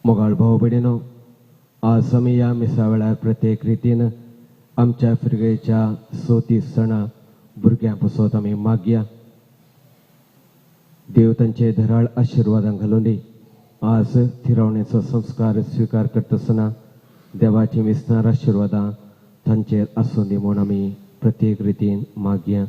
मोगाळ भाव भयणीनो, आज आमी ह्या मिसा वेळार प्रत्येक रितीन आमच्या फिरगेच्या 34 सणां भुरग्यां पसत आमी मागया. देव तांचे धराळ आशिर्वादां घालून दी. आज थिरावणेचो संस्कार स्विकार करतासतना देवाची विस्तार आशिर्वादां तांचेर आसूं दी म्हूण आमी प्रत्येक रितीन मागया.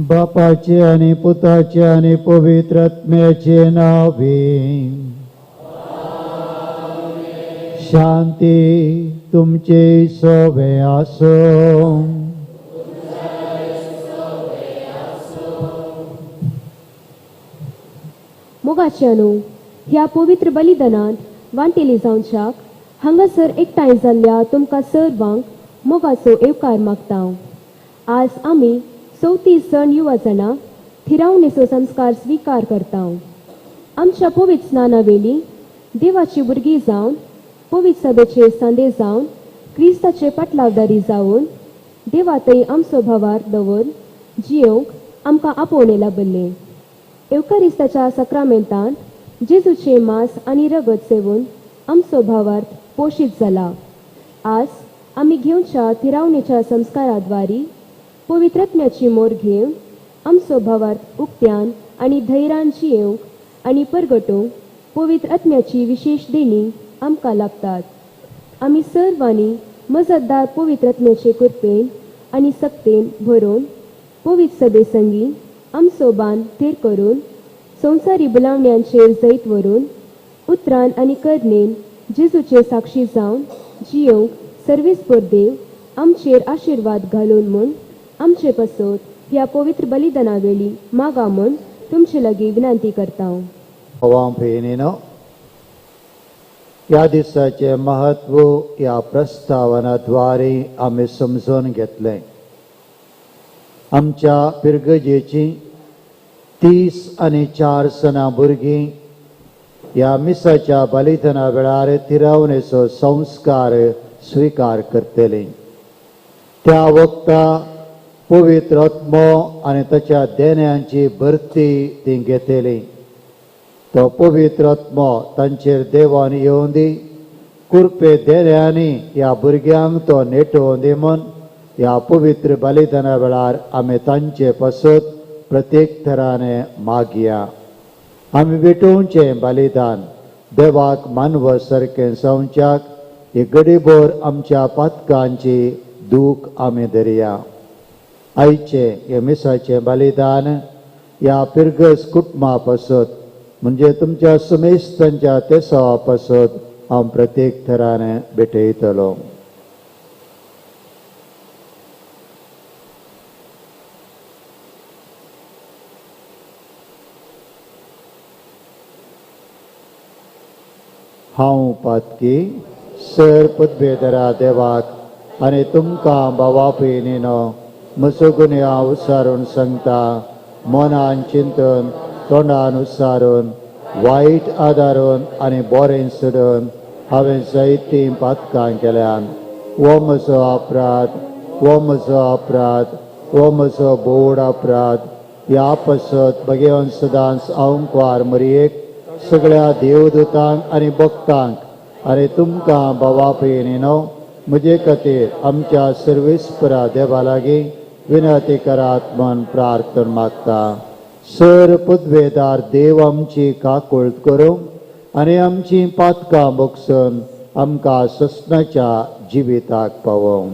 बापाचे आनी पुताचे आनी पवित्र आत्म्याचे नावे. शांती तुमचे सवे आसो. मोगाच्यानो, ह्या पवित्र बलिदानांत वांटेली जावच्याक हांगासर एकठांय जाल्ल्या तुमकां सर्वांक मोगाचो येवकार मागता. आज आमी 34 जण युवा जाणां थिरावणेचो संस्कार स्विकार करता. आमच्या पवित्र स्नानावेली देवाची भुरगीं जावन पवित्र सभेचे सांदे जावन क्रिस्ताचे पाटलावदारी जावन देवातय आमचो भावार दवर जियोंक आमकां आपोवणें लाबल्लें. एवकारिस्ताच्या साक्रामेंतांत जेजूचें मांस आनी रगत सेवून आमचो भावार्थ पोशीत जाला. आज आमी घेवच्या थिरावणेच्या संस्काराद्वारी पवित्रत्म्याची मोर घेवन आमचो भावार्थ उक्त्यान आनी धैर्यान जियेवंक आनी परगटूंक पवित्र आत्म्याची विशेश देणी आमकां लाभतात. आमी सर्वांनी मजतदार पवित्र आत्म्याचे कृपेन आनी सक्तेन भरोवन पवित्र सभे संगी आमचो बांद थीर करून संवसारी बुलावण्यांचेर जैत व्हरून उतरान आनी करणेन जेजूचे साक्षी जावन जियोंक सर्वेस्पर देव आमचेर आशिर्वाद घालून म्हूण आमचे पासत ह्या पवित्र बलिदाना वेळी मागा म्हूण तुमचे लागीं विनंती करता. भावां भयणीनो, ह्या दिसाचें म्हत्व ह्या प्रस्तावनाद्वारे आमी समजून घेतलें. आमच्या पिरगजेची 34 सणां भुरगीं ह्या मिसाच्या बलिदाना वेळार थिरावणेचो संस्कार स्विकार करतलीं. त्या वखता पवित्र आत्मो आनी ताच्या देण्यांची भरती ती घेतली. तो पवित्र आत्मो तांचेर देवान येवन दी, कुरपे देण्यांनी ह्या भुरग्यांक तो नेटोवन दी म्हूण ह्या पवित्र बलिदाना वेळार आमी तांचे पासत प्रत्येक थराने मागया. आमी भेटोवचें बलिदान देवाक मानव सारकें जावच्याक ही गडीभर आमच्या पातकांची दूख आमी धरया. आयचें हें मिसाचें बलिदान ह्या पिरगस कुटुंबा पासत म्हणजे तुमच्या समेस्तांच्या तेसावा पासत हांव प्रत्येक थरान भेटयतलो. हांव पातकी सर पदवेदरा देवाक आनी तुमकां भावा भयणीनो म्हजो गुन्यांव उसारून सांगता. मनान चिंतून, तोंडान उसारून, वायट आदारून आनी बोरें सोडून हांवें जायतीं पातकां केल्यान. हो म्हजो अपराध, हो म्हजो अपराध, हो म्हजो बोड अपराध. ह्या पासत भगवान सदांच हांव मरयेक सगळ्या देवदूतांक आनी भक्तांक आनी तुमकां भावा भयणीनो म्हजे खातीर आमच्या सर्वेस्परा देवा लागीं विनंती करात म्हूण प्रार्थना मागता. सर पदवेदार देव आमची काकुळट करूं आनी आमची पातकां भोगसून आमकां ससनाच्या जिविताक पावोवं.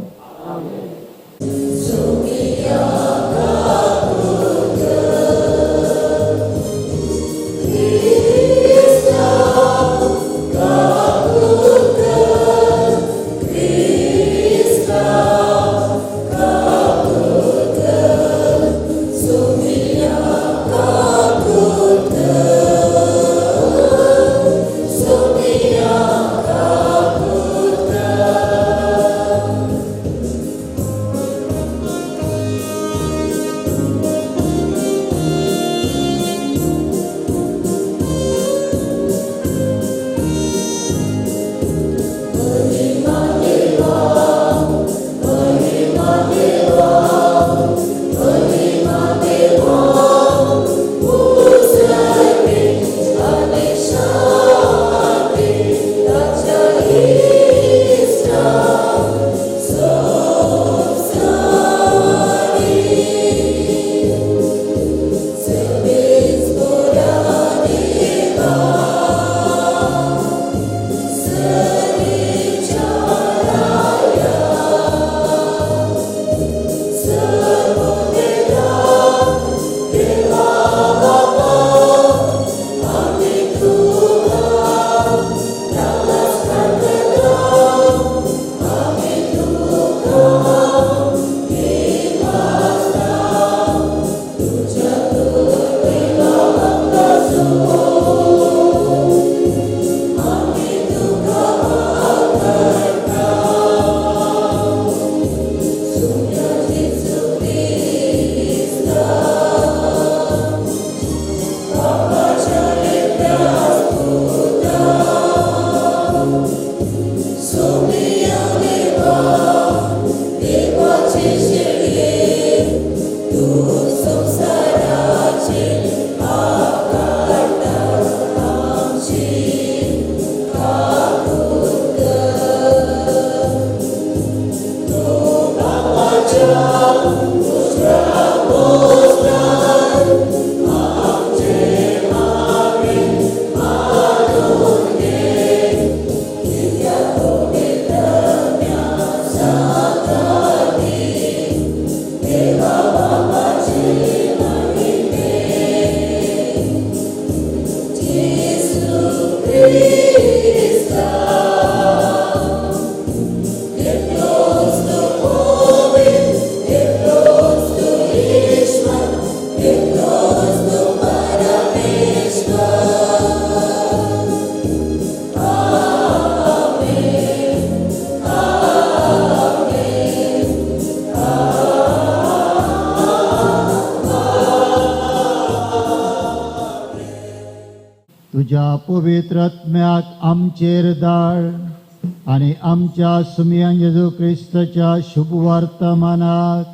तुज्या पवित्र आत्म्याक आमचेर धाड आनी आमच्या सुमयान जेजू क्रिस्ताच्या शुभ वर्तमानाक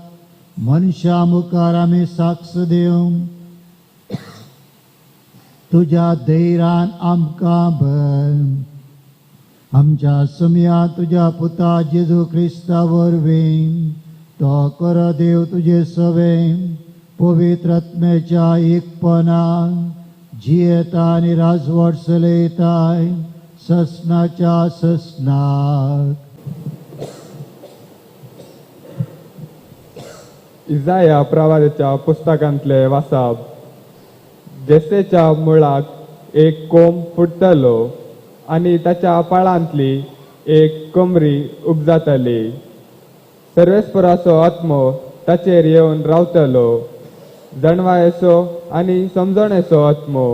मनशा मुखार आमी साक्ष दिवंक तुज्या धैर्यान आमकां भर. आमच्या सुमया तुज्या पुता जेजू क्रिस्ता वरवीं तो कर देव तुजे सवें पवित्र आत्म्याच्या एकपणान जियेता आनी राजवट चलयताय ससनाच्या ससनाक. इजाया प्रवादाच्या पुस्तकांतले वासाब. जेसेच्या मुळाक एक कोंब फुट्टलो आनी ताच्या पाळांतली एक कोमरी उपजातली. सर्वेस्पराचो आत्मो ताचेर येवन रावतलो, जाणवायेचो आनी समजणेचो आत्मो,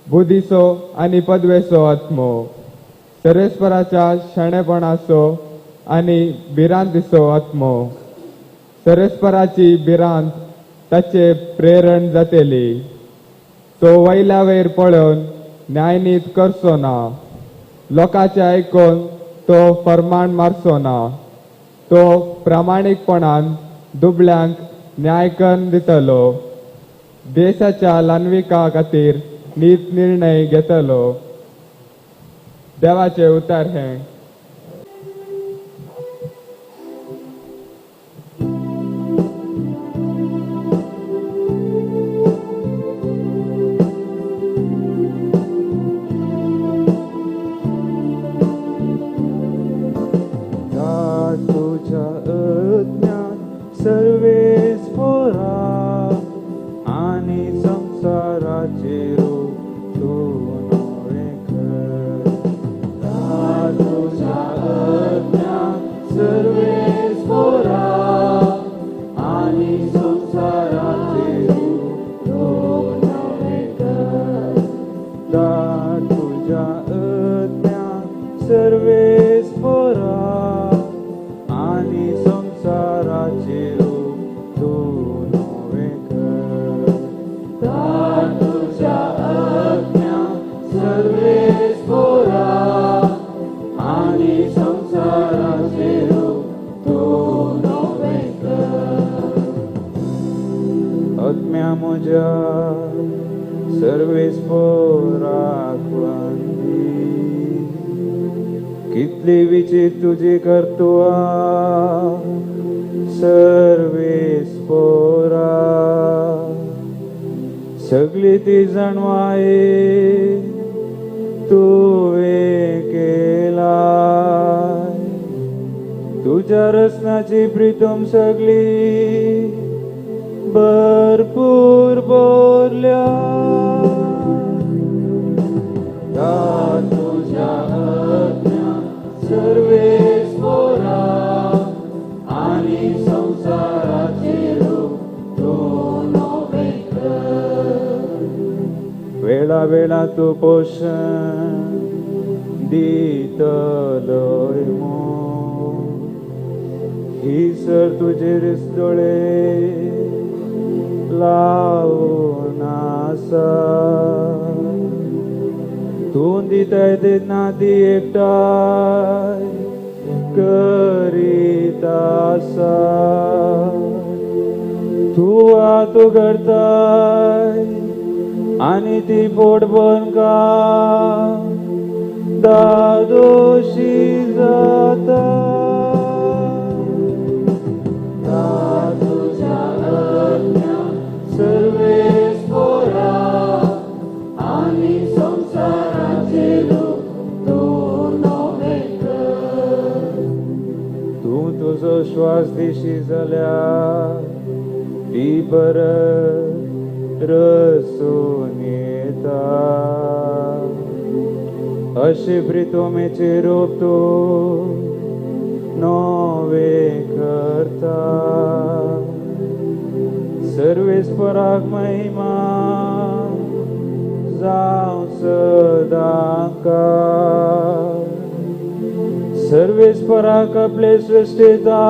बुद्धीचो आनी पदवेचो आत्मो, सर्वेस्पराच्या शाणेपणाचो आनी भिरांतीचो आत्मो. सर्वेस्पराची भिरांत ताचे प्रेरण जातली. तो वयल्या वयर पळोवन न्यायनीत करचो ना, लोकांचे आयकून तो फर्माण मारचो ना. तो प्रामाणीकपणान दुबळ्यांक न्याय करून दितलो, देशाच्या ल्हानविका खातीर नीत निर्णय घेतलो. देवाचें उतर हें. तुझ्या अज्ञात सर्वेस्पोरा आनी संसाराचे रूप तूं नवें कर. तुझ्या अज्ञात सर्वेस्पोरा आनी संसाराचे रूप तूं नवें कर. तुझ्या अज्ञात सर्वेस्पोरा आनी संसाराचे रूप तूं नवें कर. तुझ्या अज्ञात सर्वेस्पोरा आनी संसाराचे रूप तूं नवें कर. आत्म्या म्हज्या सर्वेस्पोराक वांदी, कितली विचित तुजी कर्तुआ सर्वेस्पोरा, सगळी ती जाणवाये तुवें केलाय. तुज्या रचनाची प्रितम सगळी भरपूर बोरल्या. तुझ्या अज्ञात सर्वेस्पोरा आनी संसाराचे रूप तूं नवें कर. वेळा वेळा तूं पोशण दितलोय म्हूण ही सर तुजे रिस्तोळे लावन आसा. तूं दिताय तेन्ना ती एकठांय करीत आसा. तूं हात उगडताय आनी ती पोट भरून दादोशी जाता. तुझ्या आज्ञा सर्वेस्पोरा आनी संवसाराचेर तूं नवें कर. तूं तुजो श्वास दिशी जाल्यार ती परत रसून येता. अशें प्रितोमेचें रूप तूं नवें करता. सर्वेस्पराक महिमा जावं सदांकाळ. सर्वेस्पराक आपले सृश्टीता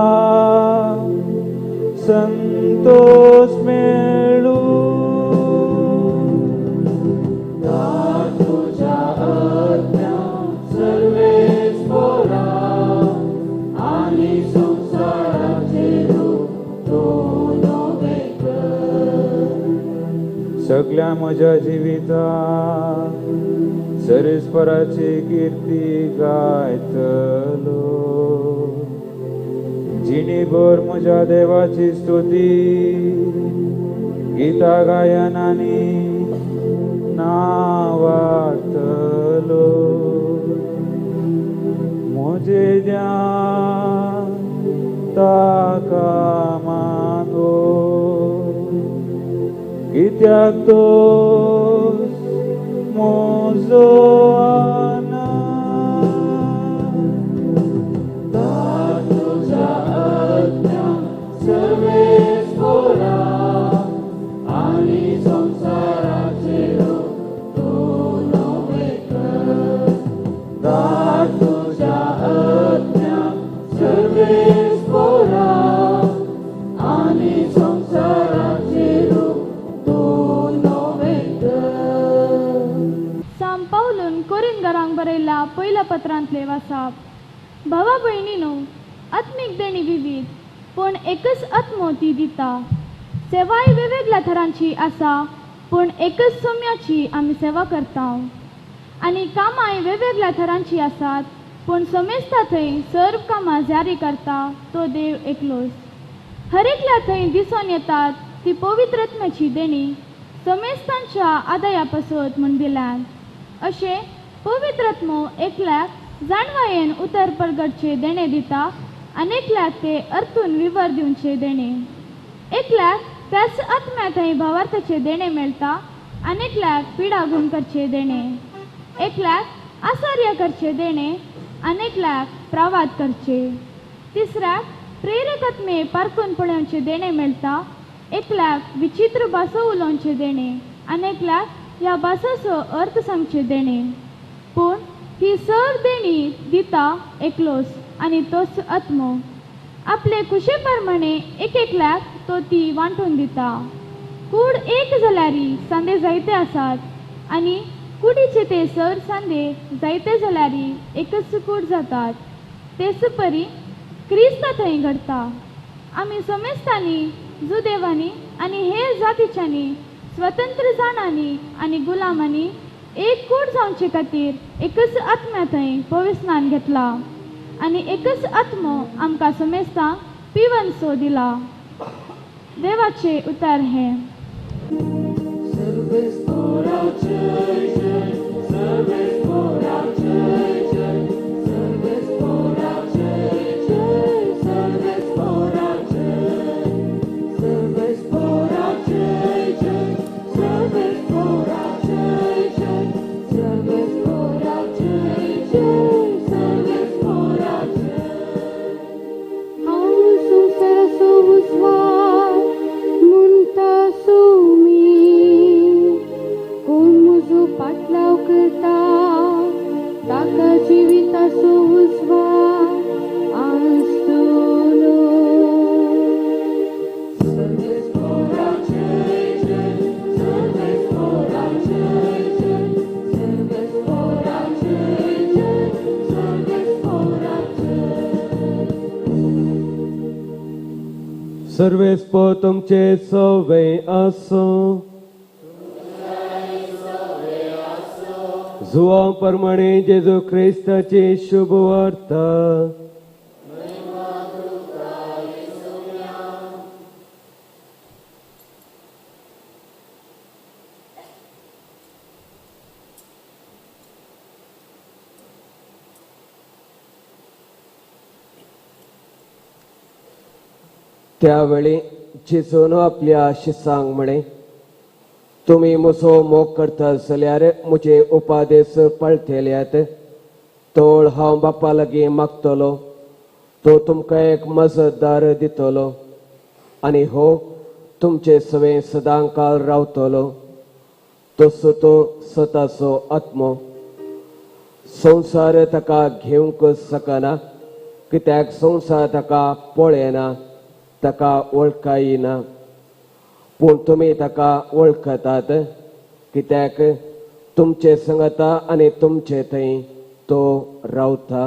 संतोष मेळूं. तुझ्या आज्ञा सर्वेस्पोरा आनी संवसाराचेर तूं नवें कर. सगल्या म्हज्या जिवितांत सर्वेस्पराची किर्ती गायतलो. जिणेभर म्हज्या देवाची स्तुती गीता गायनांनी नावाडतलो. म्हजें ध्यान ताका मानवो, कित्याक तो म्हजो आनंद. तुझ्या आज्ञा सर्वेस्पोरा आनी संवसाराचेर तूं नवें कर. तुझ्या आज्ञा सर्वेस्पोरा आनी संवसाराचेर तूं नवें कर. सांत पावलून कोरिंदरांक बरयल्ल्या पयल्या पत्रांतले वासाप. भावा भयणीनो, आत्मीक देणी विविध पूण एकच आत्मो ती दिता. सेवाय वेगवेगळ्या थरांची आसा पूण एकच सोम्याची आमी सेवा करता. आनी कामांय वेगवेगळ्या थरांची आसात पूण समेस्ता थंय सर्व कामां जारी करता तो देव एकलोच. हर एकल्या थंय दिसून येतात ती पवित्र आत्म्याची देणी समेस्तांच्या आदाया पासत म्हूण दिल्यात. अशें पवित्र आत्मो एकल्याक जाणवायेन उतर परगटचें देणें दिता आनी एकल्याक ते अर्थून विवर दिवचें देणें. एकल्याक त्याच आत्म्या थंय भावार्थाचें देणें मेळटा आनी एकल्याक पिडा गुण करचें देणें. एकल्याक आसार्य करचें देणें आनी एकल्याक प्रावाद करचें. तिसऱ्याक प्रेरक आत्मे पारखून पळोवचें देणें मेळटा. एकल्याक विचित्र भासो उलोवचें देणें आनी एकल्याक ह्या भासाचो अर्थ सांगचें देणें. पूण ही सर्व देणी दिता एकलोच आनी तोच आत्मो. आपले खुशे प्रमाणे एक एकल्याक तो ती वांटून दिता. कूड एक जाल्यारी सांदे जायते आसात आनी कुडीचे ते सर सांदे जायते जाल्यारी एकच कूड जातात. तेच परी क्रिस्ता थंय घडता. आमी समेस्तांनी जुदेवांनी आनी हेर जातीच्यांनी स्वतंत्र जाणांनी आनी गुलामांनी एक कूड जावचे खातीर एकच आत्म्या थंय पविस्नान घेतला आनी एकच आत्मो आमकां समेस्तांक पिवन सो दिला. देवाचे उतर हें. पाटलाव करता सर्वेस्पो तुमचे सवे आसूं. जुवां प्रमाणे जेजू क्रिस्ताची शुभ वार्ता. त्यावेळी जेजून आपल्या शिसांक म्हणे, तुमी म्हजो मोग करता जाल्यार म्हजे उपादेश पाळटेल्यात. तोळ हांव बापा लागीं मागतलो, तो तुमकां एक मजतदार दितलो आनी हो तुमचे सवें सदां काळ रावतलो. तसो तो सताचो आत्मो. संवसार ताका घेवंक शकना, कित्याक संवसार ताका पळयना, ताका वळखायना. पूण तुमी ताका वळखतात, कित्याक तुमचे संगता आनी तुमचे थंय तो रावता.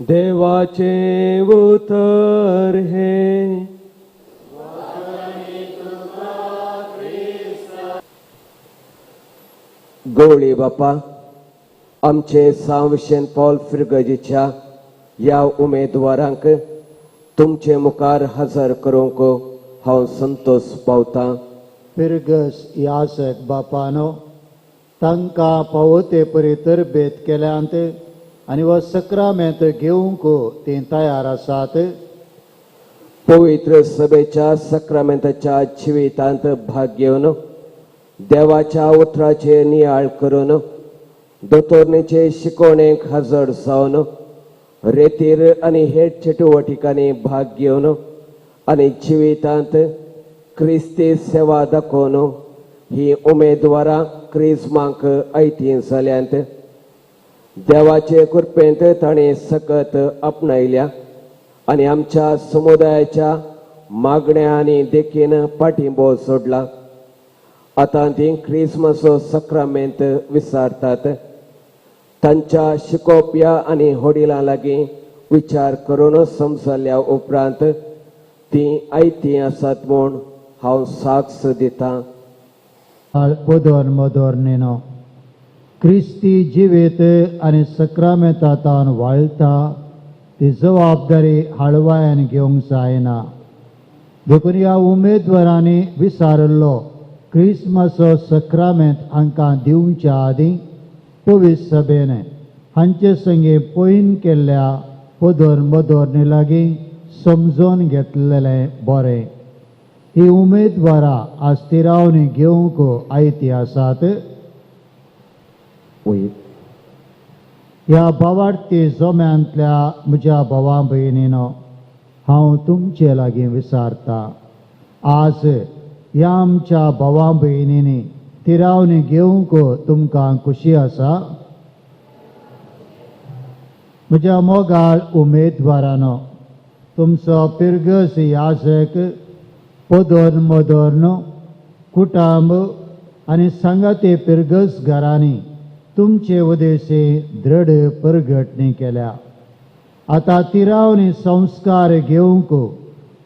देवाचें उतर हें. गवळी बापा, आमचे सांविशेन पॉल फिरगजीच्या ह्या उमेदवारांक तुमचे मुखार हजर करूंक हांव संतोश पावतां. फिरगस यासक बापानो, तांकां फावो ते परी तरबेत केल्यांत आनी हो सक्रामेंत घेवंक तीं तयार आसात. पवित्र सभेच्या सक्रामेंताच्या जिवितांत भाग घेवन देवाच्या उतराचेर नियाळ करून दोतोरणीचे शिकवणेक हजर जावन रेतीर आनी हेर चटुवटिकांनी भाग घेवन आनी जिवितांत क्रिस्ती सेवा दाखोवन ही उमेदवारां क्रिस्मांक आयतीं जाल्यांत. देवाचे कृपेंत ताणें सकत आपणायल्या आनी आमच्या समुदायाच्या मागण्या आनी देखीन पाठिंबो सोडला. आतां तीं क्रिस्मसो सक्रामेंत विसारतात. तांच्या शिकोवप्या आनी व्हडिलां लागीं विचार करून समजल्या उपरांत तीं आयतीं आसात म्हूण हांव साक्ष दितां. पदोर मदोर नेनो, क्रिस्ती जिवीत आनी सक्रामेंतांत वाळटा ती जबाबदारी हाळवायान घेवंक जायना. देखून ह्या उमेदवारांनी विसारिल्लो क्रिस्मसो सक्रामेंत हांकां दिवच्या आदीं पवित्र सभेन हांचे संगे पयन केल्ल्या पदर मदोरणी लागीं समजून घेतलेलें बरें. ही उमेदवारां आज तिरावणी घेवंक आयती आसात. ह्या भावार्थी जोम्यांतल्या म्हज्या भावा भयणीनो, हांव तुमचे लागीं विचारता, आज ह्या आमच्या भावा भयणींनी तिरावणी घेवंक तुमकां खुशी आसा? म्हज्या मोगाळ उमेदवारानो, तुमचो पिरगस याजक पदोर मदोर्न कुटुंब आनी सांगाते पिरगस घरांनी तुमचे उदेशी दृढ परगटणी केल्या. आतां तिरावणी संस्कार घेवंक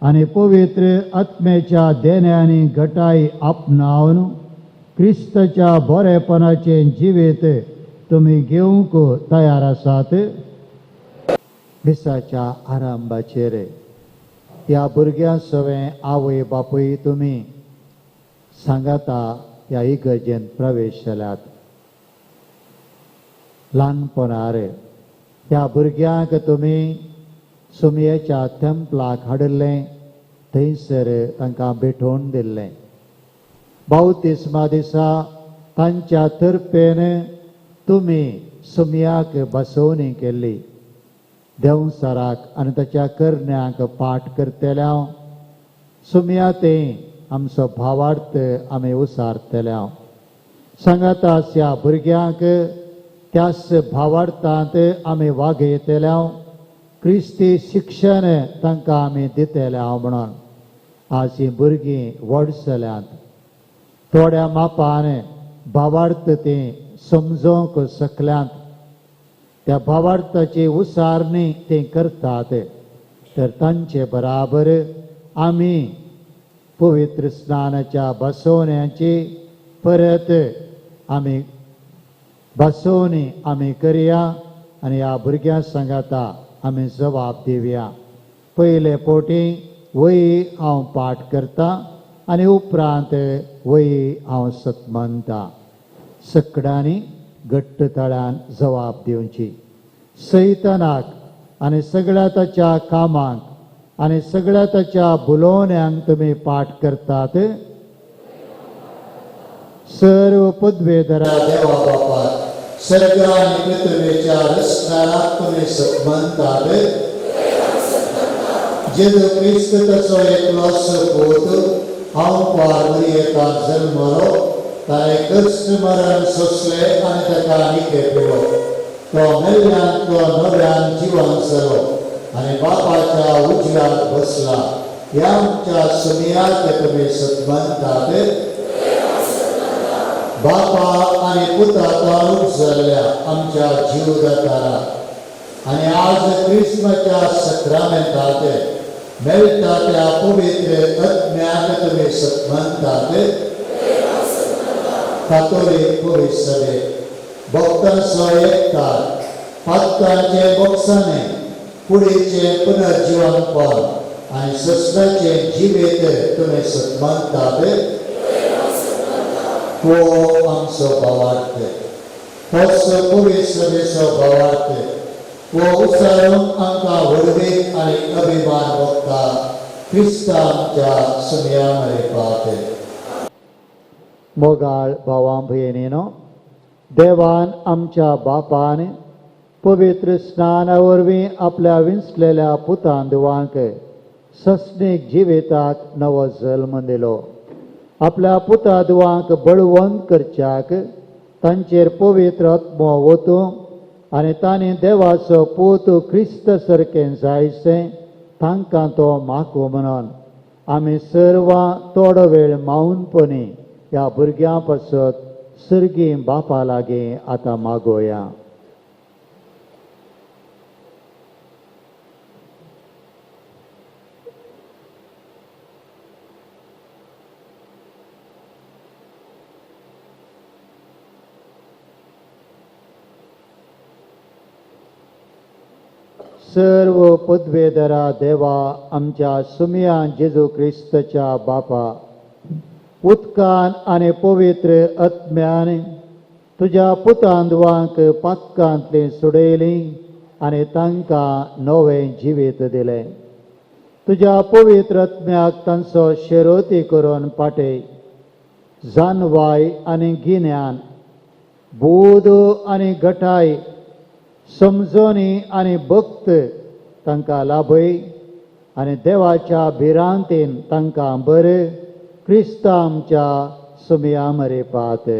आनी पवित्र आत्म्याच्या देण्यांनी घटाय आपणावन क्रिस्ताच्या बरेपणाचें जिवीत तुमी घेवंक तयार आसात. मिसाच्या आरंभाचेर ह्या भुरग्यां सवें आवय बापूय तुमी सांगाता ह्या इगर्जेंत प्रवेश जाल्यात. ल्हानपणार ह्या भुरग्यांक तुमी सुमयेच्या तेंपलाक हाडिल्लें, थंयसर तांकां भेटोवन दिल्लें. बावतिस्मा दिसा तांच्या तर्फेन तुमी सुमयाक बसोवणी केल्ली. देंवचाराक आनी ताच्या करण्यांक पाठ करतल्या सुमया ते आमचो भावार्थ आमी उसारतल्या. सांगाता ह्या भुरग्यांक त्याच भावार्थांत आमी वागयतल्या, क्रिस्ती शिक्षण तांकां आमी दितल्या म्हणून आज ही भुरगीं व्हड जाल्यांत. थोड्या मापान भावार्थ तीं समजोवंक शकल्यांत. त्या भावार्थाची उसारणी ते करतात. तर तांचे बराबर आमी पवित्र स्नानाच्या बसवण्याची परत आमी बसवणी आमी करया आनी ह्या भुरग्यां सांगाता आमी जबाब दिवया. पयले पोटी वही हांव पाठ करता आनी उपरांत वही हांव सतमनता. सकडांनी घट्ट तळ्यान जबाब दिवची. सैतानाक आनी सगळ्या ताच्या कामांक आनी सगळ्या ताच्या बुलोवण्यांक तुमी पाठ करतात. सर्व पदवेधरा देवा बापाक सर्ग आनी पृथ्वेच्या रचणाराक तुमी सन्मानतात. जेजू क्रिस्त ताचो एकलोच पूत हांव पार मरियेंत जल्मलो, ताणें कश्ट मरण सोंसलें आनी ताका निकेपलो. तो मेल्ल्यांतलो नव्यान जिवन जालो आनी बापाच्या उजव्याक बसला. ह्या आमच्या सुमयाक तुमी सन्मानतात. बापा आनी पुताक उपजल्ल्या आमच्या जीवदातारा आनी आज क्रिस्माच्या सक्रामेंतात मेळटा त्या पवित्र आत्म्याक तुमी सन्मानतात. कातोलीक पवित्र सभेक भक्तांचो एकतार, पातकांचे बोक्साणे, कुडीचें पुनर्जिवनपण आनी सस्नाचें जिवीत तुमी सन्मानतात. हो आमचो भावार्थ, होच पवित्र सभेचो भावार्थ. हो उचारून आमकां व्हडवीक आनी अभिमान भोगता. क्रिस्ता आमच्या सुमया मरेपात. मोगाळ भावां भयणीनो, देवान आमच्या बापान पवित्र स्नाना वरवीं आपल्या विंचलेल्या पुतान दुवांक सस्नीक जिविताक नवो जल्म दिलो. आपल्या पुता दुवांक बळवंत करच्याक तांचेर पवित्र आत्मो वतूं आनी तांणी देवाचो पूत क्रिस्त सारकें जायचें तांकां तो मागो म्हणून आमी सर्वां थोडो वेळ मावनपणी ह्या भुरग्यां पासत सर्गी बापा लागीं आतां मागोया. सर्व पदवेधरा देवा आमच्या सुमया जेजू क्रिस्तच्या बापा, उदकान आनी पवित्र आत्म्यान तुज्या पुतांदवांक पातकांतली सोडयली आनी तांकां नवें जिवीत दिलें. तुज्या पवित्र आत्म्याक तांचो शेरोती करून पाटय. जानवाय आनी गिन्यान, बोध आनी गटाय, समजणी आनी भक्त तांकां लाभय आनी देवाच्या भिरांतीन तांकां बरें क्रिस्त आमच्या सुमया मरेपात.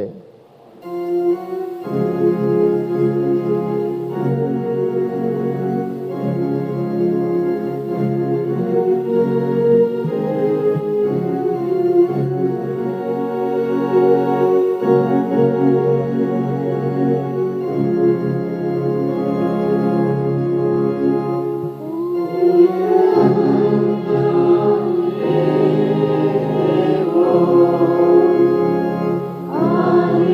Oh.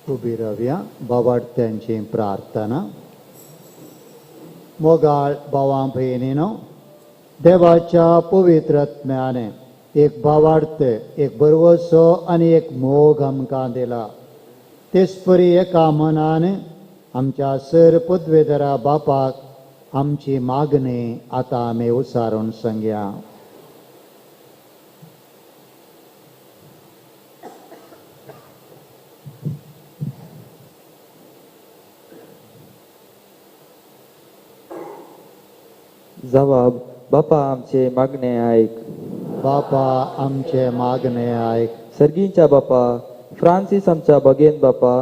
उबी रावया बाबार्थ्यांची प्रार्थना. मोगाळ भावां भयणीनो, देवाच्या पवित्र आत्म्याने एक भावार्थ, एक भरवसो आनी एक मोग आमकां दिला. तेचपरी एका मनान आमच्या सर पदवेधरा बापाक आमची मागणी आतां आमी उसारून सांगया. जवाब, बापा आमचे मागणे आयक. बापा आमचे मागणे आयक. सर्गींच्या बापा, फ्रांसीस आमच्या बगेन बापा,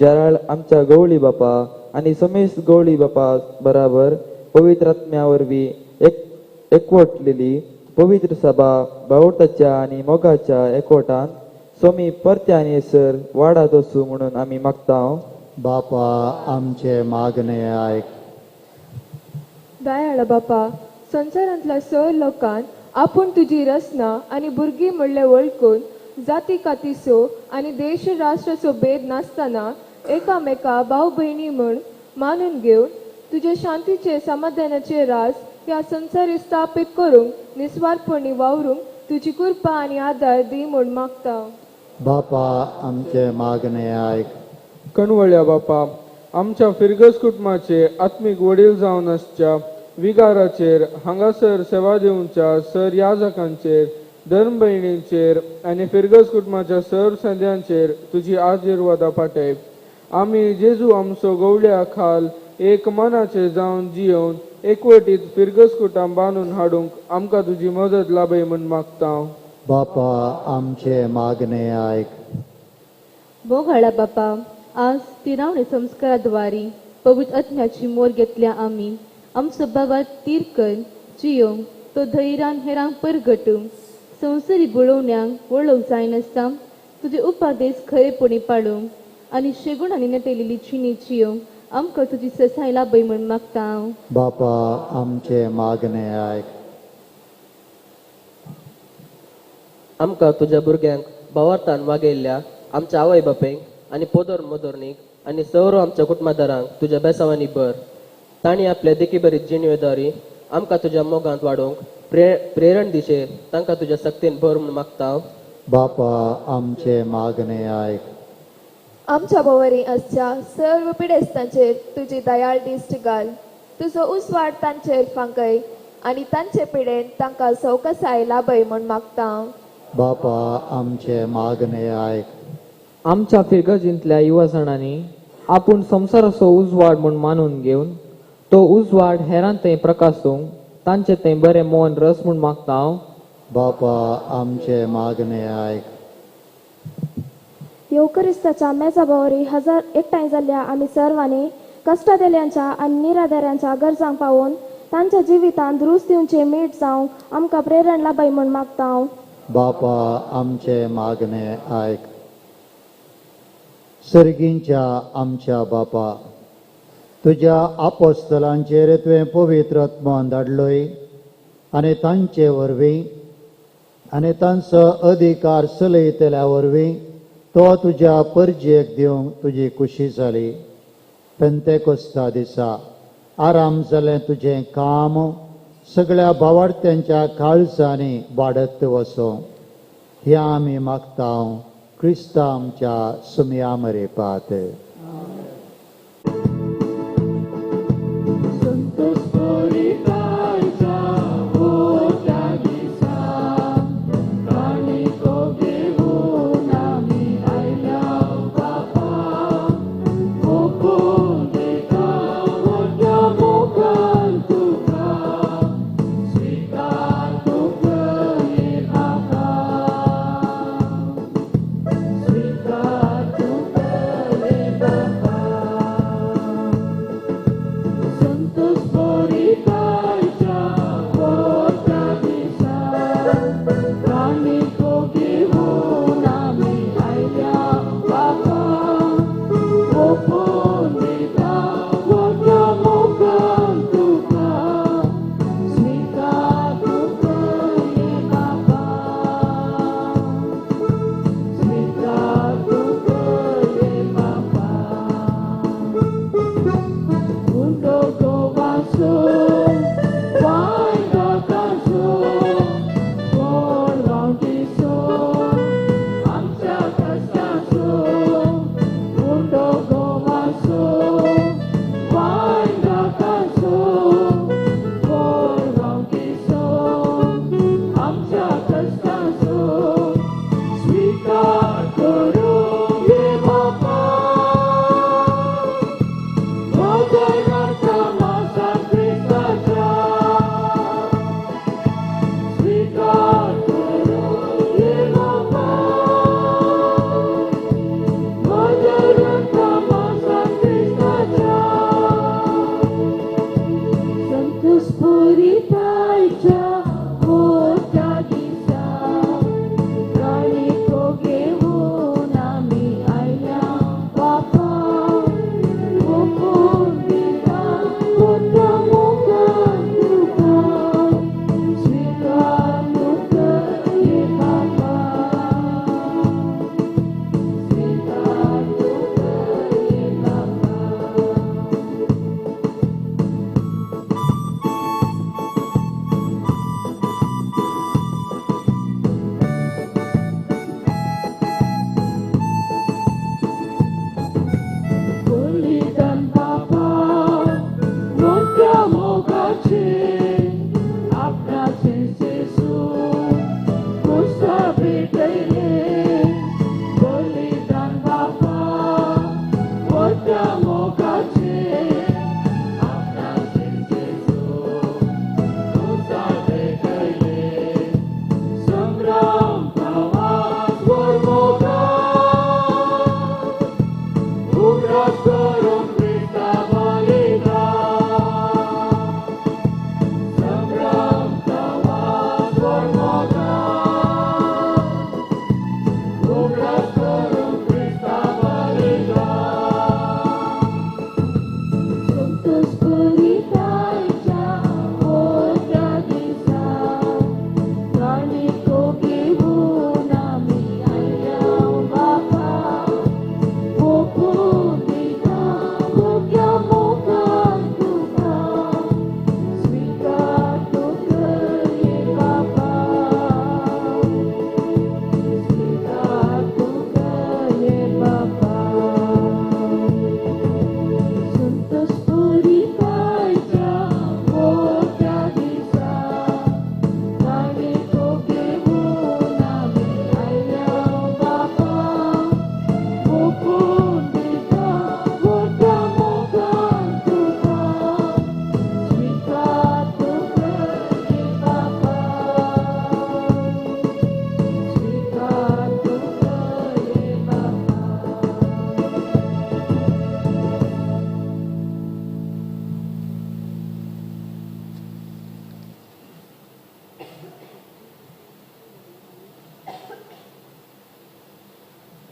जेराल्ड आमच्या गवळी बापा आनी समेश गवळी बापा बराबर पवित्र आत्म्या वरवीं एकवटलेली पवित्र सभा बावटाच्या आनी मोगाच्या एकवटान स्वामी परत्यान येसर वाडात वचूं म्हणून आमी मागता. बापा आमचे मागणे आयक. दयाळ बापा, संवसारांतल्या सर लोकांक आपूण तुजी रचना आनी भुरगीं म्हणलें वळखून जाती कातीचो आनी देश राष्ट्राचो भेद नासतना एकामेका भाव भयणी म्हूण मानून घेवन तुजे शांतीचे समाधानाचे राज ह्या संवसारी स्थापीत करूंक निस्वार्थपणी वावरूंक तुजी कृपा आनी आदार दी म्हूण मागता. बापा आमचे मागणे आयक. कणवळ्या बापा, आमच्या फिरगज कुटुंबाचे आत्मीक वडील जावन आसच्या विगाराचेर, हांगासर सेवा दिवच्या सर याजकांचेर, धर्म भयणींचेर आनी फिरगज कुटुंबाच्या सर संद्यांचेर तुजी आशिर्वादा पाठय. आमी जेजू आमचो गवळ्या खाल एक मनाचे जावन जियोवन एकवटीत फिरगज कुटां बांदून हाडूंक आमकां तुजी मदत लाभय म्हूण मागता. बापा आमचे मागणे आयक. मोगाळा बापा, आज तिरावणे संस्काराद्वारी पवित्र आत्म्याची मोर घेतल्या आमी आमचो बाबा तीर कर जियोंक तो धैर्यान हेरांक परगटूंक संवसारी बुळोवण्यांक वळोवंक जायनासता तुजे उपादेश खरेपणी पाळूंक आनी शेगूण आनी नटेलेली चिनी जियोंक आमकां तुजी ससाय लाभय म्हूण मागता हांव. बापा आमचे मागणे आयक. आमकां तुज्या भुरग्यांक भावार्थान वागयल्ल्या आमच्या आवय बापायक आनी पोदोर मोदोरणीक आनी सौर आमच्या कुटुंबादारांक तुज्या बेसावांनी भर. तांणी आपले देखीबरी जिणेदारी आमकां तुज्या मोगांत वाडोवंक प्रेरण दिशे तांकां तुज्या सक्तीन भर म्हूण मागता. बापा आमचे मागणे आयक. आमच्या भोंवरी आसच्या सर्व पिडेस्तांचेर तुजी दयाळ दिश्ट घाल. तुजो उजवाड तांचेर फांकय आनी तांचे पिडेन तांकां सवकसाय लाभय म्हूण मागता. बापा आमचे मागणे आयक. आमच्या फिरगजींतल्या युवाजणांनी आपूण संवसाराचो उजवाड म्हूण मानून घेवन तो उजवाड हेरांत थंय प्रकासूंक तांचे थंय बरें मन रस म्हूण मागता हांव. बापा आमचे मागणे आयक. येवकरिस्ताच्या मेजा भोंवरी हजार एकठांय जाल्ल्या आमी सर्वांनी कश्टदेल्यांच्या आनी निराधाऱ्यांच्या गरजांक पावोवन तांच्या जिवितांत रूच दिवचे मीठ जावंक आमकां प्रेरण लाभय म्हूण मागता हांव. बापा आमचे मागणे आयक. सर्गींच्या आमच्या बापा, तुज्या आपोस्तलांचेर तुवें पवित्र आत्मो धाडलोय आनी तांचे वरवीं आनी तांचो अधिकार चलयतल्या वरवीं तो तुज्या परजेक दिवंक तुजी खुशी जाली. पेंतेकोस्ता दिसा आराम जालें तुजें काम सगळ्या भावार्थ्यांच्या काळजांनी वाडत वचो ह्या आमी मागता क्रिस्ता आमच्या सुमया मरेपात. Santos Boricua.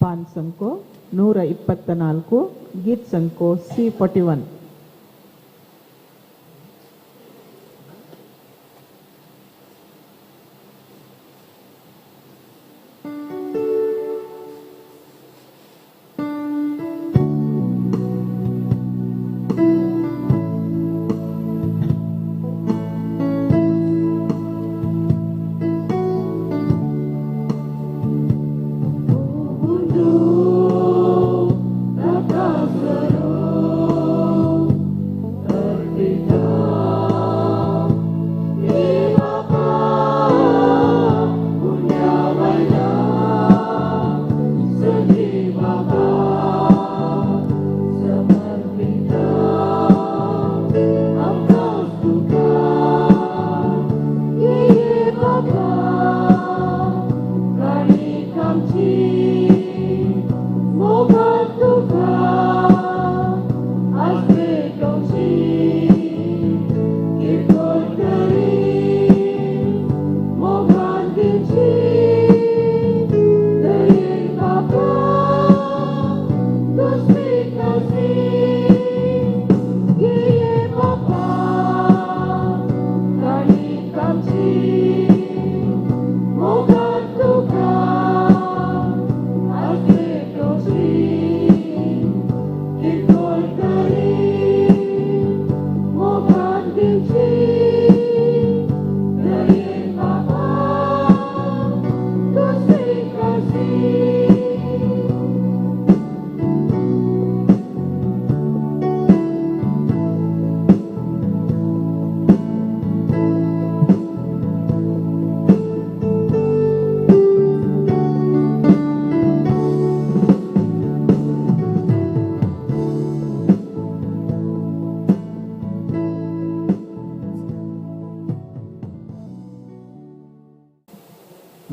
ಪಾನ್ ಸಂಕೋ 124, ಗೀತ್ ಸಂಕೋ C41. Takasaru.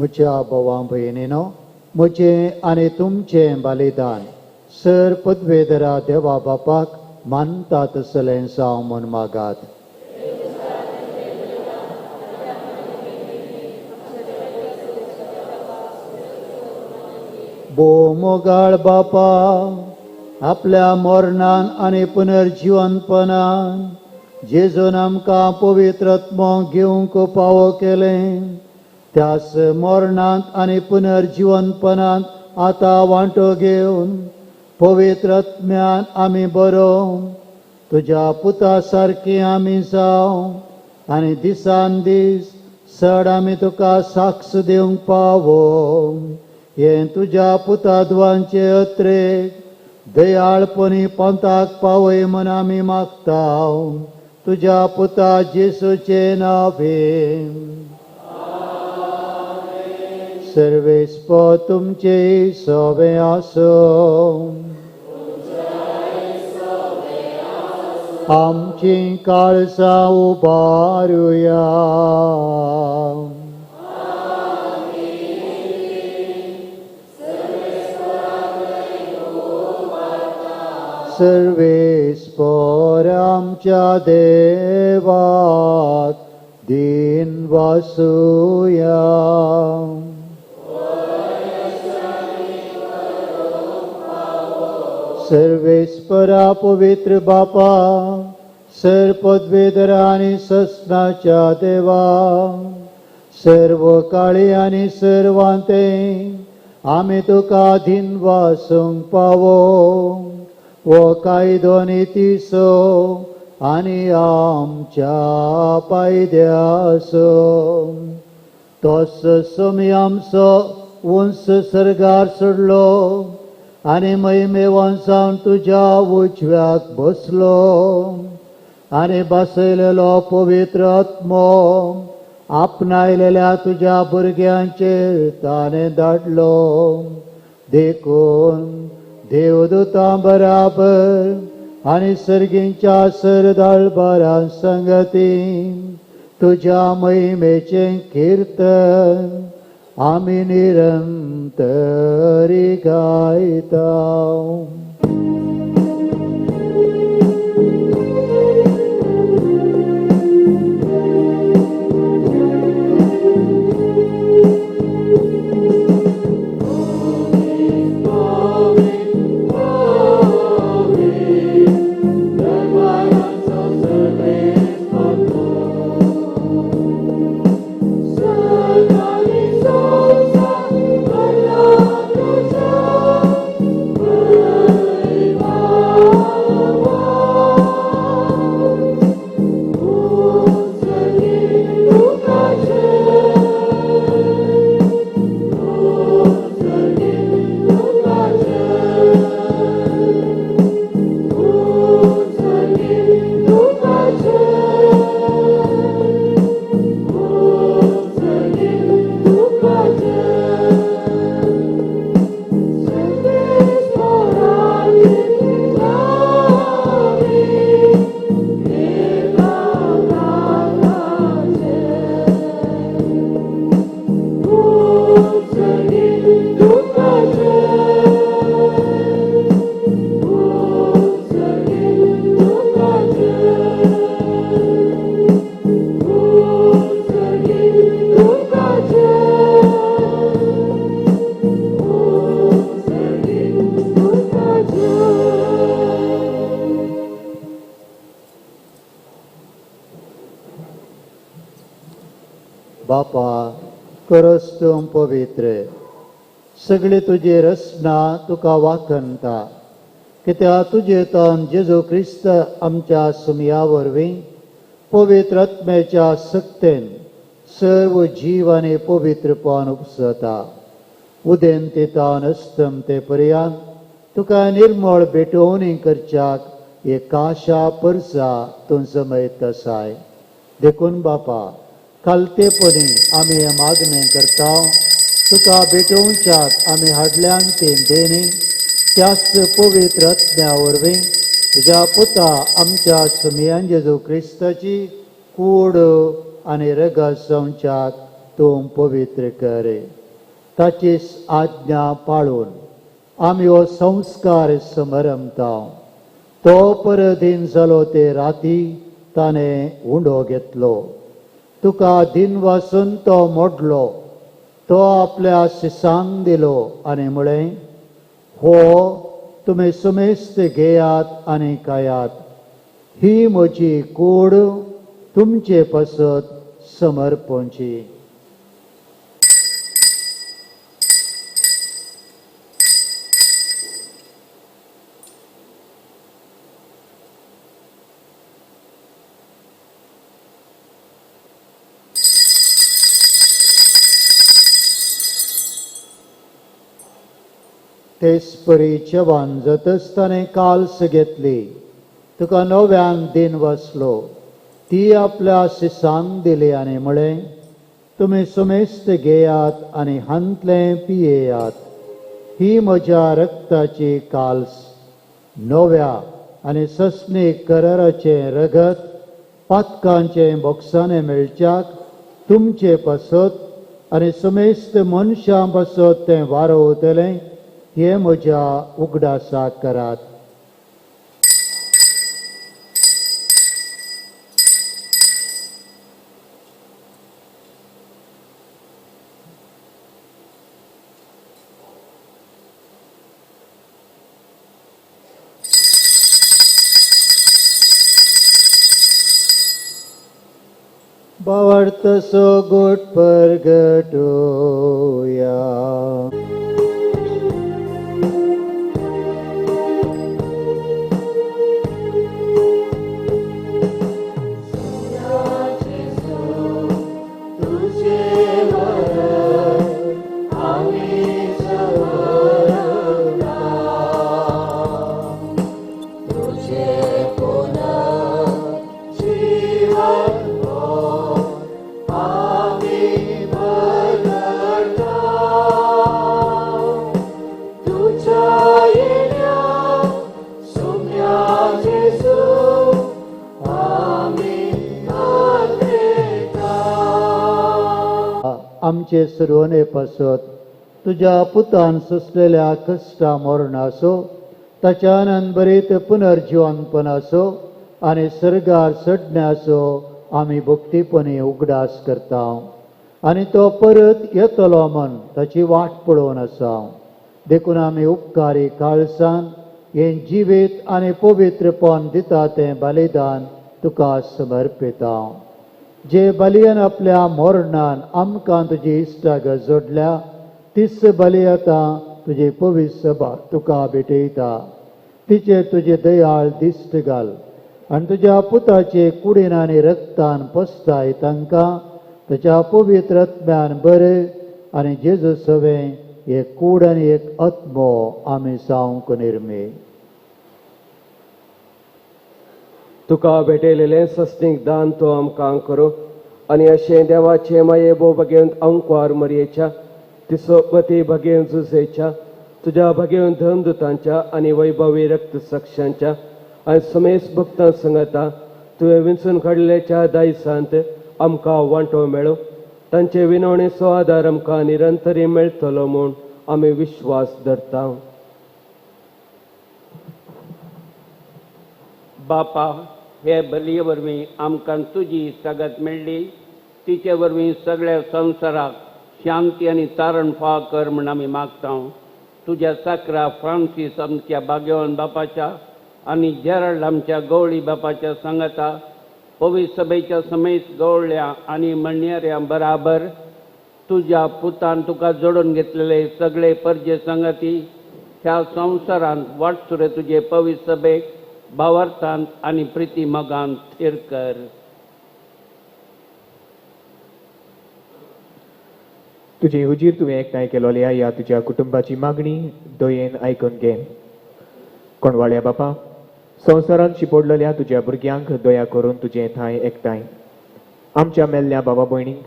म्हज्या भावां भयणीनो, म्हजें आनी तुमचें बलिदान सर पदवेधरा देवा बापाक मानता तसलें जावं म्हूण मागात. भोव मोगाळ बापा, आपल्या मरणान आनी पुनर्जिवनपणान जेजून आमकां पवित्र आत्मो घेवंक पावो केलें, त्याच मरणांत आनी पुनर्जिवनपणांत आतां वांटो घेवन पवित्र आत्म्यान आमी बरो तुज्या पुता सारकी आमी जावं आनी दिसान दीस चड आमी तुका साक्ष दिवंक पावो. हें तुज्या पुताद्वांचे अत्रेक दयाळपणी पंथाक पावय म्हूण आमी मागता, तुज्या पुता जेसूचे नांवे. सर्वेस्पर तुमचे सवे आसूं. आमची काळजां उबारुया. सर्वेस्पर आमच्या देवाक दीन वासूया. सर्वेस्परा पवित्र बापा, सर पदवेधरा आनी ससनाच्या देवा, सर्व काळी आनी सर्वांते आमी तुका धीन वासूंक पावो. वो कायदो नितीचो आनी आमच्या पायद्याचो, तोच सोमी आमचो उंच सर्गार सोडलो आनी महिमेवान जावन तुज्या उजव्याक बसलो आनी बसयलेलो पवित्र आत्मो आपणायलेल्या तुज्या भुरग्यांचेर ताणें धाडलो. देखून देवदूतां बराबर आनी सर्गींच्या सरदाळबारां संगती तुज्या महिमेचें कीर्तन आमी निरंतरी गायता. बापा, करस तूं पवित्र, सगळी तुजी रचना तुका वाखणता, कित्याक तुजे तन जेजू क्रिस्त आमच्या सुमया वरवीं पवित्र आत्म्याच्या सक्तेन सर्व जीव आनी पवित्रपण उपसता. उदेंते तावन अस्तमते पर्यंत तुका निर्मळ भेटवणी करच्याक एक आशा परसा तूं जमयत आसाय. देखून बापा, खालतेपणी आमी हें मागणें करता, तुका भेटोवच्याक आमी हाडल्यान ती देणी त्याच पवित्र आत्म्या वरवीं तुज्या पुता आमच्या सुमयान जेजू क्रिस्ताची कूड आनी रगत जावच्याक तूं पवित्र कर. ताची आज्ञा पाळून आमी हो संस्कार समरमता. तो परधीन जालो ते राती ताणें उंडो घेतलो. तुका दिन वासून तो मोडलो. तो आपल्या शिसांक दिलो आनी म्हळें, हो तुमी सुमेस्त घेयात आनी खायात. ही म्हजी कूड तुमचे पासत समर्पणची. तेचपरी जेवण जातच ताणें काल्स घेतली. तुका नव्यान दिन वसलो. ती आपल्या शिसांक दिली आनी म्हळें, तुमी सुमेस्त घेयात आनी हांतलें पियेयात. ही म्हज्या रक्ताची काल्स, नव्या आनी सस्नीक कराराचें रगत पातकांचें बोक्साणें मेळच्याक तुमचे पासत आनी सुमेस्त मनशां पासत तें वारोवतलें. हे म्हज्या उगडासाक करात. भावार्थ सो गोट परगटोया. आमचे सुरवणे पासत तुज्या पुतान सोंसलेल्या कश्टा मरणाचो, ताच्या आनंदभरीत पुनर्जिवनपणाचो आनी सर्गार चडण्याचो आमी भक्तीपणी उगडास करता आनी तो परत येतलो म्हण ताची वाट पळोवन आसा. देखून आमी उपकारी काळसान हें जिवीत आनी पवित्रपण दिता तें बलिदान तुका समर्पिता. जे बलियान आपल्या मरणान आमकां तुजी इश्टागत जोडल्या तीच बली आतां तुजी पवित्र सभा तुका भेटयता. तिचेर तुजे दयाळ दिश्ट घाल आनी तुज्या पुताचे कुडीन आनी रक्तान पसताय तांकां ताच्या पवित्र आत्म्यान बरें आनी जेजू सवें एक कूड आनी एक आत्मो आमी जावंक निर्मी. तुका भेटयलेलें सस्नीक दान तो आमकां करूं आनी अशें देवाचें माये भोव भगेवन अंकवार मरयेच्या तिसोपती भगेवन जुजेच्या तुज्या भगेवन धर्मदुतांच्या आनी वैभवी रक्त साक्षांच्या आनी समेस भक्तां संगता तुवें विंचून काडलेच्या दायसांत आमकां वांटो मेळो. तांचे विनवणेचो आदार आमकां निरंतरी मेळटलो म्हूण आमी विश्वास धरता. बापा, हे बलये वरवीं आमकां तुजी इश्टागत मेळ्ळी. तिचे वरवीं सगळ्या संवसाराक शांती आनी तारण फाव कर म्हूण आमी मागता. तुज्या साकरा फ्रांसीस आमच्या बागेवन बापाच्या आनी जेरल्ड आमच्या गवळी बापाच्या सांगाता पवित्र सभेच्या समेत गवळ्या आनी म्हणयाऱ्यां बराबर तुज्या पुतान तुका जोडून घेतलेले सगळे परजे सांगाती ह्या संवसारांत वाटसुरे तुजे पवित्र सभेक भावार्थान आनी प्रिती मोगान थीर कर. तुजे हुजीर तुवें एकठांय केलोल्या ह्या तुज्या कुटुंबाची मागणी दयेन आयकून घे. कोणवाळ्या बापा, संवसारांत शिपोडलेल्या तुज्या भुरग्यांक दया करून तुजें थंय एकठांय आमच्या मेल्ल्या बाबा भयणींक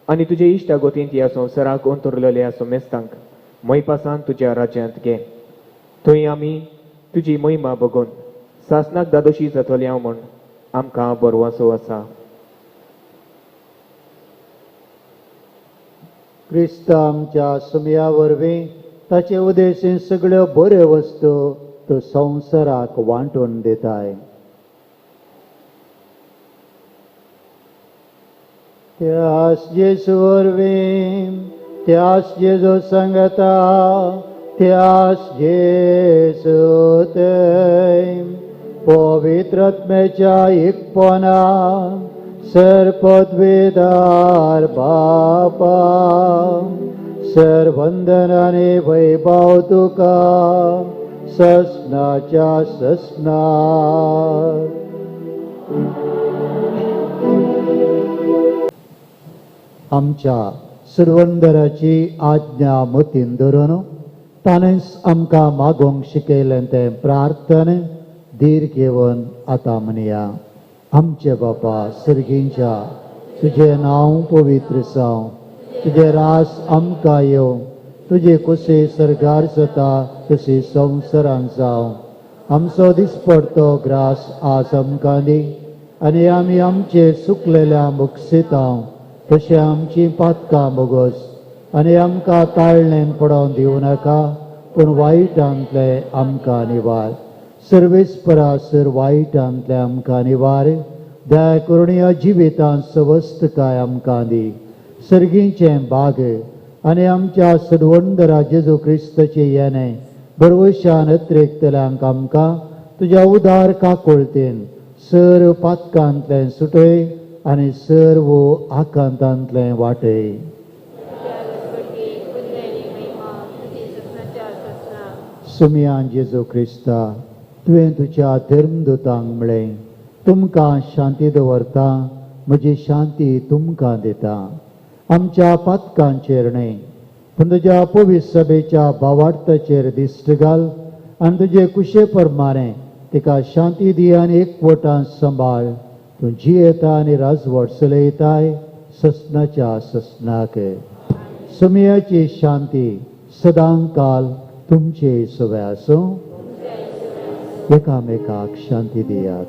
आनी तुजे इश्टागतींत ह्या संवसाराक अंतरलेल्या समेस्तांक मैपासान तुज्या राज्यांत घे. थंय आमी तुजी महिमा बघून सासनाक दादोशी जातली हांव म्हूण आमकां बरवासो आसा. क्रिस्त आमच्या सुमया वरवीं ताचे उदेशीन सगळ्यो बऱ्यो वस्तू तूं संवसाराक वांटून दिताय. त्यास जेजू वरवीं, त्यास जेजू सांगता, त्यास जेजू थंय पवित्र आत्म्याच्या एकपणा सर पदवीदार बापा, सर वंदन आनी वैभव तुका ससनाच्या ससना. आमच्या सुरवंदराची आज्ञा मतीन धरून ताणेंच आमकां मागोवंक शिकयलें तें प्रार्थने धीर घेवन आतां म्हणया. आमचे बापा सर्गींच्या, तुजें नांव पवित्र जावं, तुजें रास आमकां येवं, तुजे कुशी सर्गार जाता तशी संवसारान जावं. आमचो दिसपडतो ग्रास आज आमकां दी आनी आमी आमचे सुकलेल्या मुक्षितांव तशें आमची पातकां बोगस आनी आमकां ताळणेन पडोवन दिवं नाका, पूण वायटांतले आमकां निवार. सर्वेस्परा सर वायटांतले आमकां निवार. दया करून ह्या जिवितांत सवस्तकाय आमकां दी. सर्गीचें बाग आनी आमच्या सदवंदरा जेजू क्रिस्ताचें येणें बरवशान अत्रेकतल्यांक आमकां तुज्या उदार काकुळतेन सर्व पातकांतलें सुटय आनी सर्व आकांतांतलें वाटय. सुमयान जेजू क्रिस्ता, तुवें तुज्या धर्मदूतांक म्हळें, तुमकां शांती दवरता, म्हजी शांती तुमकां दिता. आमच्या पातकांचेर न्हय पूण तुज्या पवित्र सभेच्या भावार्थाचेर दिश्ट घाल आनी तुजे कुशे प्रमाणें तिका शांती दी आनी एकवटान सांबाळ. तूं जियेता आनी राजवट चलयताय ससनाच्या ससनाक. सुमयाची शांती सदांकाल तुमचे सवे आसूं. एकामेकाक शांती दियात.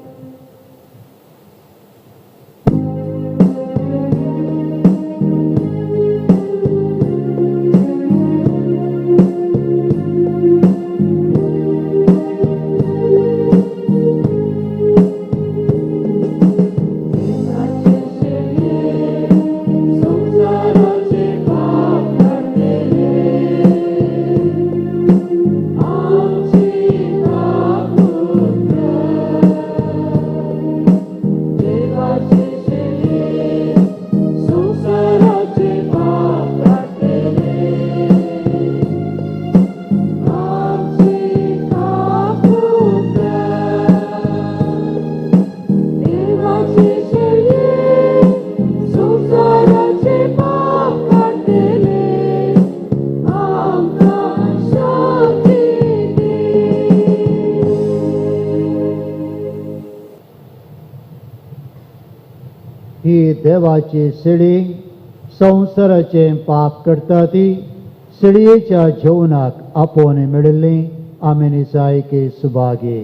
ही देवाची सिडी संवसाराचें पाप करता ती सिडयेच्या जेवणाक आपोवन मेळिल्ली आमी निजायकी सुभागी.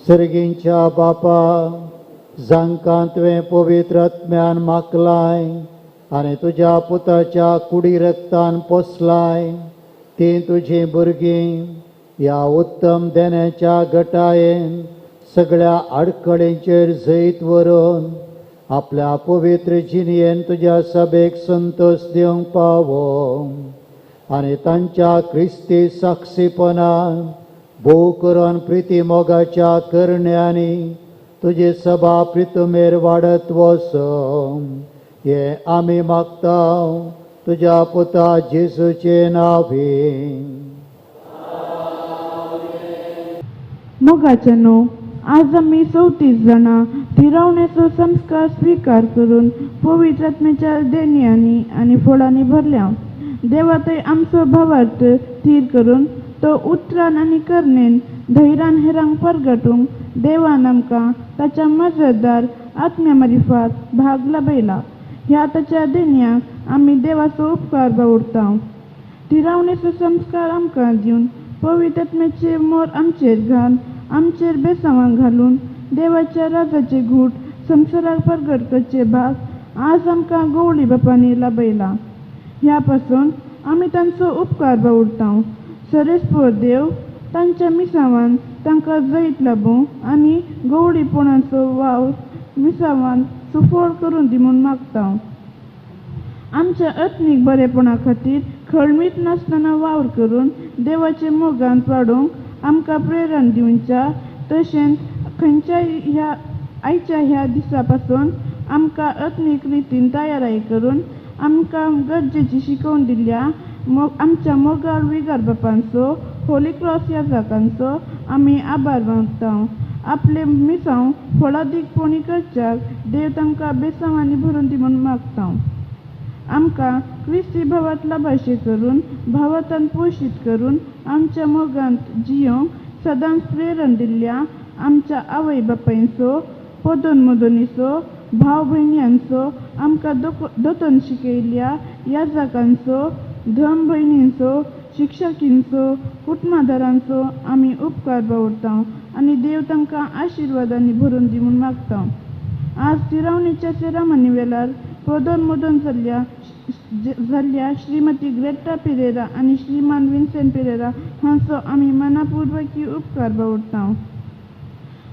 सर्गींच्या बापा, जांकां तुवें पवित्र आत्म्यान मागलाय आनी तुज्या पुताच्या कुडी रक्तान पोसलाय, तीं तुजीं भुरगीं ह्या उत्तम देण्याच्या गटायेन सगळ्या आडखळींचेर जैत व्हरून आपल्या पवित्र जिणयेन तुज्या सभेक संतोश दिवंक पावो आनी तांच्या क्रिस्ती साक्षीपणान भोव करून प्रिती मोगाच्या करण्यांनी तुजी सभा प्रितुमेर वाडत वचो, हें आमी मागता तुज्या पुता जेजूचे नांवे. मोगाचे न्हू, आज आमी 34 जाणां थिरावणेचो संस्कार स्विकार करून पवित्र आत्म्याच्या देणयांनी आनी फळांनी भरल्या. देवा थंय आमचो भावार्थ थीर करून तो उतरान आनी करणेन धैर्यान हेरांक परगटूंक देवान आमकां ताच्या मजेदार आत्म्या मारिफात भाग लाभयला. ह्या ताच्या देणयांक आमी देवाचो उपकार बावुरता. थिरावणेचो संस्कार आमकां दिवन पवित्र आत्म्याचे मोर आमचेर घाल, आमचेर बेसांवां घालून देवाच्या राजाचे घूट संवसाराक परगट करचे भाग आज आमकां गवळी बापांनी लाभयला. ह्या पासून आमी तांचो उपकार बावुरता. सरेस्पर देव तांच्या मिसावान तांकां जैत लाबूं आनी गवळीपणाचो वावर मिसावान सुफळ करून दी म्हूण मागता. आमच्या आत्मीक बरेपणा खातीर खळमीत नासतना वावर करून देवाचे मोगान वाडोवंक आमकां प्रेरण दिवच्या, तशेंच खंयच्याय ह्या आयच्या ह्या दिसा पासून आमकां आत्मीक रितीन तयाराय करून आमकां गरजेची शिकोवन दिल्ल्या आमच्या मोगाळ विगार बापांचो, होली क्रॉस याजकांचो आमी आभार मानता. आपले मिसांव फळादीकपणी करच्याक देव तांकां बेसांवांनी भरून दी म्हूण मागता. आमकां क्रिस्ती भावात लाभाशे करून भावातान पोशीत करून आमच्या मोगांत जियोंक सदांच प्रेरण दिल्ल्या आमच्या आवय बापायचो, पदोन मदोनीचो, भाव भयण्यांचो, आमकां दोतोन शिकयल्ल्या याजकांचो, धर्म भयणींचो, शिक्षकींचो, कुटुंबादारांचो आमी उपकार बावुरता आनी देव तांकां आशिर्वादांनी भरून दी म्हूण मागता. आज तिरावणीच्या सेरामनी वेळार पदोन मदोन जाल्ल्या श्रीमती ग्रेटा पिरेरा आनी श्रीमान विन्सेंट पिरेरा हांचो आमी मनापुर्वकी उपकार बावुरता.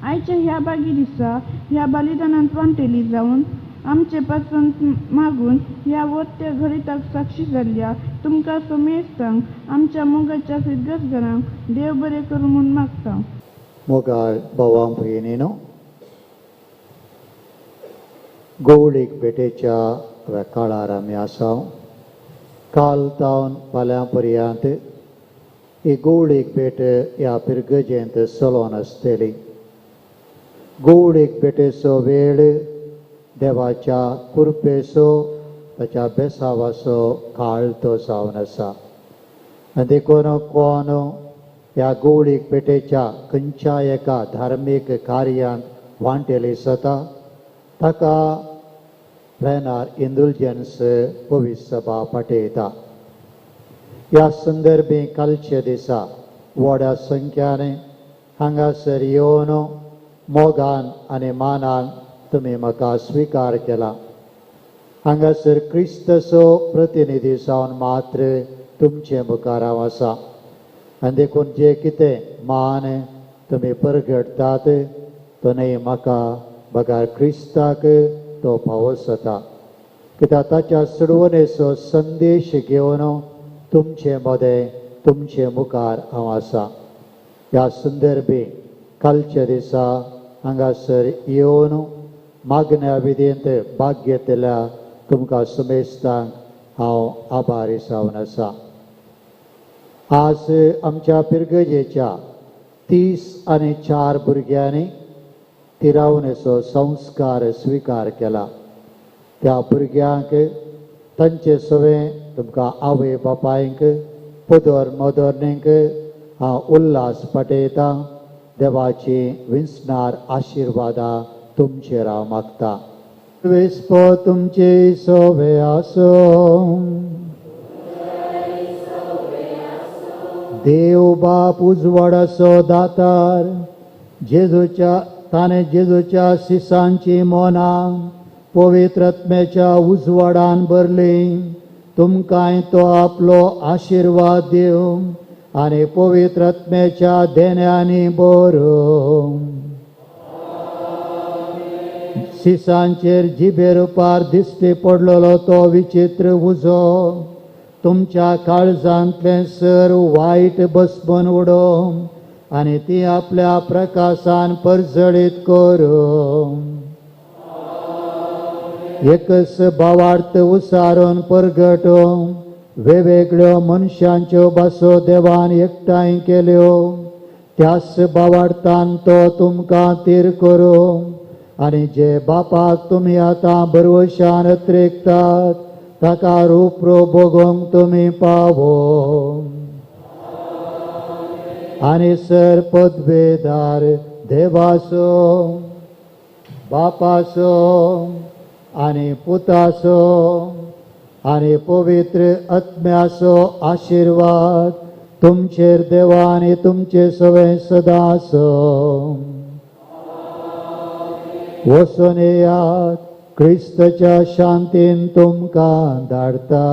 आयच्या ह्या बागी दिसा ह्या बलिदानांत वांटेली जावन आमचे पासून मागून ह्या वत्य घडिताक साक्षी जाल्ल्या तुमकां समेस्तांक आमच्या मोगाच्या फिरगज घरांक देव बरें करूं म्हूण मागता. मोगाळ भावां भयणीनो, गवळीक भेटेच्या काळार आमी आसा. काल तावन फाल्यां पर्यंत ही गवळीक भेट ह्या पिरगजेंत चलोवन आसतली. गवळीक भेटेचो वेळ देवाच्या कृपेचो, ताच्या बेसावाचो काळ तो जावन आसा. आनी देखून कोण ह्या गवळीक भेटेच्या खंयच्या एका धार्मीक कार्यांत वांटेली जाता ताका प्लेनार इंदुलजन्स पवित्र सभा पाठयता. ह्या संदर्भी कालच्या दिसा व्हडा संख्यान हांगासर येवन मोगान आनी मानान तुमी म्हाका स्विकार केला. हांगासर क्रिस्ताचो प्रतिनिधी जावन मात्र तुमचे मुखार हांव आसा. आनी देखून जे कितें मान तुमी परगटतात तो न्हय म्हाका बगर क्रिस्ताक तो फावो जाता. कित्याक ताच्या सोडवणेचो संदेश घेवन तुमचे मदें तुमचे मुखार हांव आसा. ह्या संदर्भी कालच्या दिसा हांगासर येवन मागण्या विधींत भाग घेतल्या तुमकां समेस्तांक हांव आभारी जावन आसा. आज आमच्या पिरगजेच्या 34 भुरग्यांनी तिरावणेचो संस्कार स्विकार केला. त्या भुरग्यांक तांचे सवें तुमकां आवय बापायंक, पदर मदरणींक हांव उल्हास पाठयतां. देवाची विंचणार आशिर्वादां तुमचेर हांव मागता. विस्पो तुमचे सवे आसूं. देव बाप उजवाडाचो दातार जेजूच्या ताणें जेजूच्या सिसांची मोनां पवित्र आत्म्याच्या उजवाडान भरली. तुमकांय तो आपलो आशिर्वाद दिवं आनी पवित्र आत्म्याच्या देण्यांनी बरोवं. सिसांचेर जिबे रुपार दिश्टी पडलेलो तो विचित्र उजो तुमच्या काळजांतलें सर वायट बसबन उडोवं आनी ती आपल्या प्रकाशान परजळीत करूं. एकच भावार्थ उसारून परगटूं वेगवेगळ्यो मनशांच्यो भासो देवान एकठांय केल्यो त्याच भावार्थान तो तुमकां तीर करूं आनी जे बापाक तुमी आतां भरवशान अत्रेकतात ताका रूप भोगोवंक तुमी पावो. आनी सर पदवेदार देवाचो बापाचो आनी पुताचो आनी पवित्र आत्म्याचो आशिर्वाद तुमचेर देवा आनी तुमचे सवें सदां आसूं. वचून येयात, क्रिस्तच्या शांतीन तुमकां धाडटा.